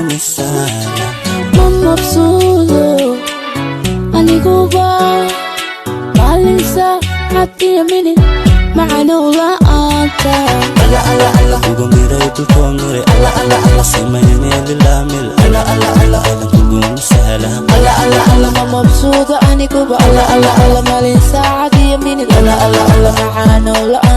Kugu misaala. Ma mabsuudo aniguba maalin, saacad iyo minid macanow la'aanta. Alla alla alla, kugu miray dulkoo miray. Alla alla alla, simaymeelilaamil. Alla alla alla, aylan kugu misaala. Alla alla alla, ma mabsuudo aniguba, alla alla alla, maalin, saacad iyo minid, alla alla alla, macaanow la'aanta.